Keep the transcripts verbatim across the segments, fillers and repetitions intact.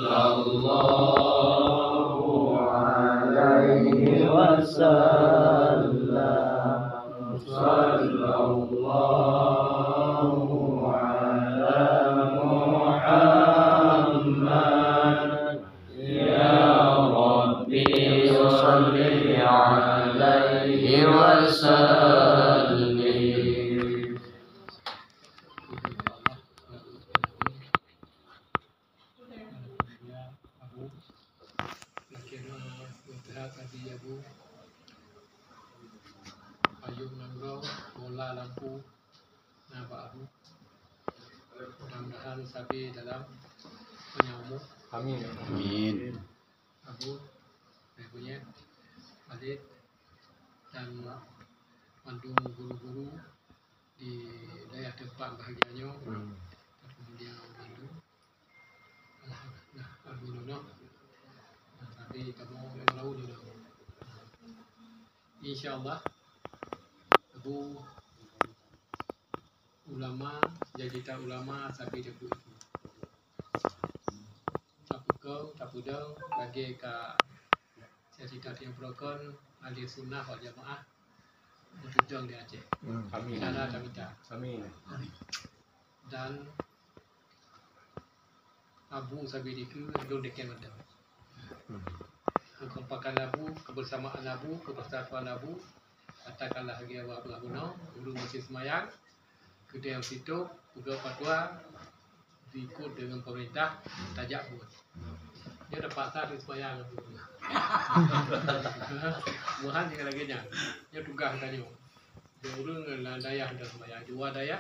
Sallallahu alaihi wasallam. Sallallahu ala Muhammad. Ya Rabbi, salli alaihi wasallim. Abu, lakèe doa, meutehat hati Abu. Payong nanggroe, bola lampu, na bak Abu. Mudah-mudahan sabe dalam panyang umu. Amin. Amin. Abu, Abu Nyet, Khalid, dan mandum guru-guru di dayah teumpat bahagia nyoe. Hmm. Dan kemudian mandum. Alhamdulillah, amin. Nah, tapi kamu yang tahu ni dah. Insya Allah, Abu ulama, jadi tak ulama, tapi dia pun. Tapeuko, tapeudong, lagèe ka cerita tiang peurokon, ahli sunnah wal jamaah, beutujong di Aceh. Hmm. Amin. Insya Allah, kami tak. Amin. Dan Abu sabe dikeue lôn dekeng mantong. Hmm. Keukompakan Abu, kebersamaan Abu, kebersatuan Abu, katakanlah lagèe awak beureugunoe, ureueng masih seumayang, keudeh sitoe, peugöt fatwa, diikut dengan pemerintah, tajak buet. Nyoe teupaksa seumayang Abu. Muhan tinggai lagèe nyan. Nyoe tugaih tanyoe. Di ureueng lam dayah dan seumayang, di luwa dayah,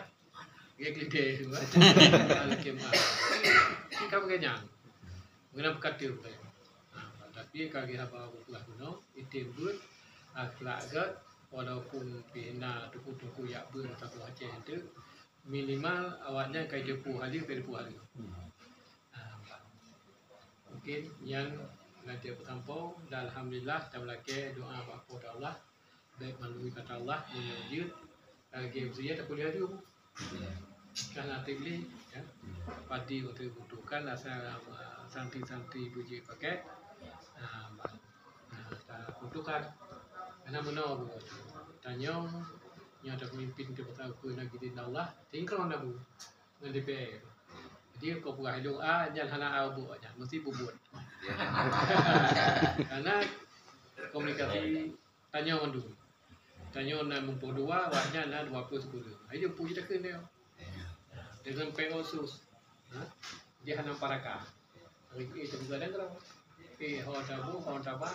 Gèt-gèt, lakèe meu'ah. Ka beugèt nyan. Meunan peukateung beugèt. Ha, tapi ka geuhaba buet peugah bunoe, item beuet, akhlak gèt, walaupun pih na teungku-teungku jak beuet meusaboh Aceh teuk, minimal awaknyan ka jiteupeue haleue, ka jiteupeue haleue. Ha, mungkin nyan lagèe peusampoe, dan alhamdulillah, tameulakèe doa bak Po teu Allah, bèk meulalu kata Allah, meunyoe jeuet, lagèe meusiya tapeuleueh aju. Kan até lé, ya. Padi waktu butuhkan asal, uh, santri-santri beuji pakai. Ah, ba-, ah, ta butuhkan. Karena meunoe buat. Tanyoe, nyoe ada pemimpin kita bersama keu negeri Allah. Tingkong dah bu. Ngan D P R. Jadi, kau buah hidung, ah, nyan hana au bu, nyan. Mesti bubuat. Karena komunikasi tanyoe mandum. Tanyoe na muphom dua, awaknyan na dua ploh sikureueng. Ayo, puji takheun dia. Dengan pengurus. Ha? Dia hana paraka. Hari ini tunggu ada kalau. Eh, ho tabu, ho taba.